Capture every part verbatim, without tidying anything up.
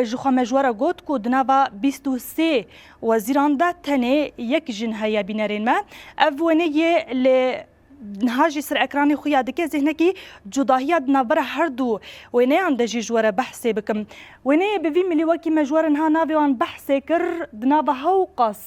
Ji xwe me ji we re got ku di nava bîst û sê wezîran de tenê yek jin heye bînerên me. Ev wêneyê li niha jî ser ekranê xwe ya dike zêhnekî cudahiya di navbera her du wêneyan de jî ji we re behsê bikim. Wêneyê bi vî milî wekî me ji we re niha navê wan behsê kir, di nava hewqas,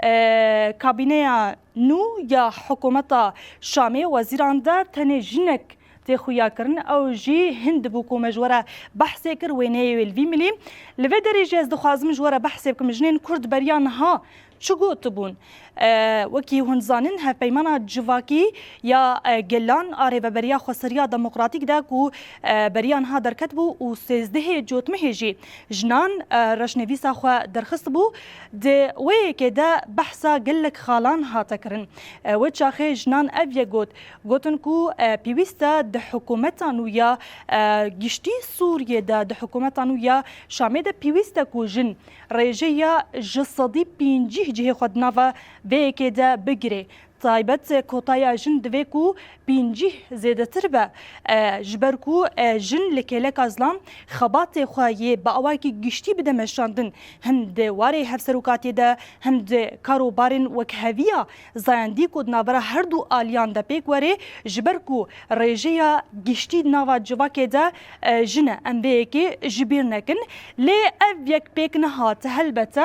e, kabîneya nû ya hikûmeta Şamê wezîran de tenê jinek tê xuyakirin. Ew jî Hind bû ku me ji we re behsê kir, wêneyê wê li vî milî. Li vê derê jî ez dixwazim ji we re behsê bikim. Jinên Kurd beriya niha çi gotibûn? E, wekî hûn zanin, Hevpeymana Civakî ya, e, Gelan a Rêveberiya Xweseriya Demokratîk de ku, e, beriya niha derketibû û sêzdehê Cotmehê jî jinan, e, reşnivîsa xwe derxistibû. Di wê yekê de behsa gelek xalan hate kirin. E, wê çaxê jinan ev yek got, gotin ku, e, pêwîst e di hikûmeta nû ya, e, giştî Sûriyê de, di hikûmeta nû ya Şamê de pêwîst e ku jin rêjeya ji sedî pêncî cihê xwe di nava vê yekê de bigire. Taybet kotaya jin divê ku pêncî zêdetir be, e, ji ber ku, e, jin li kêleka zilam xebatê xwe yê bi awayekî giştî bide meşandin, him di warê hevserokatiyê de, him di karobarên wekheviya zayendî ku di navbera her du aliyan de pêk were, ji ber ku rêjeya giştî di nava civakê de, e, jin e. Em vê yekê ji bîr nekin. Lê ev yek pêk nehate helbete.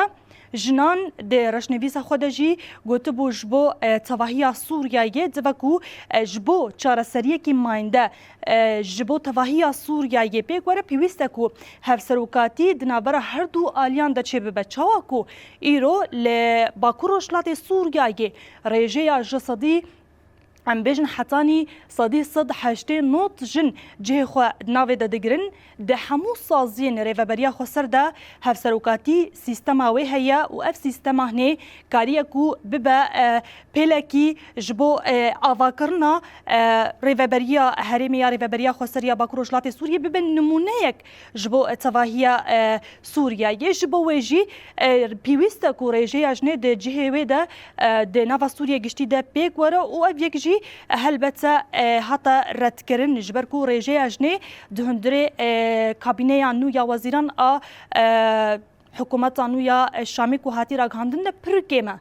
Jinan di reşnivîsa xwe de jî gotibû, ji bo, e, tevahiya Sûriyeyê, dibe ku, e, ji bo çareseriyekî mayînde, e, ji bo tevahiya Sûriyeyê pêk were, pêwîst e ku hevserokatî di navbera her du aliyan de çêbibe. Çawa ku îro li Bakur Rojhilatê Sûriyeyê rêjeya ji sedî, em bêjin hetanî sedî sed heştê not jin cihê xwe di navê de digirin, di hemû saziyên rêveberiya xweser de hevserokatî sîstema wê heye û ev sîstema hinê kariye ku bibe, e, pêlekî ji bo, e, avakirina, e, rêveberiya herêmê ya rêveberiya xweser ya Bakur Rojhilatê Sûriyê bibe nimûneyek ji bo, e, tevahiya, e, Sûriyeyê. Ji bo wê jî, e, pêwîst e ku rêjeya jinê di cihê wê de, e, di nava Sûriyê giştî de pêk were û ev yek jî, e, helbete, e, hate redkirin, ji ber ku rêjeya jinê di hundirê, e, kabîneya nû ya wezîran a, e, hikûmeta nû ya, e, Şamê ku hatî ragihandin de pir kêm e.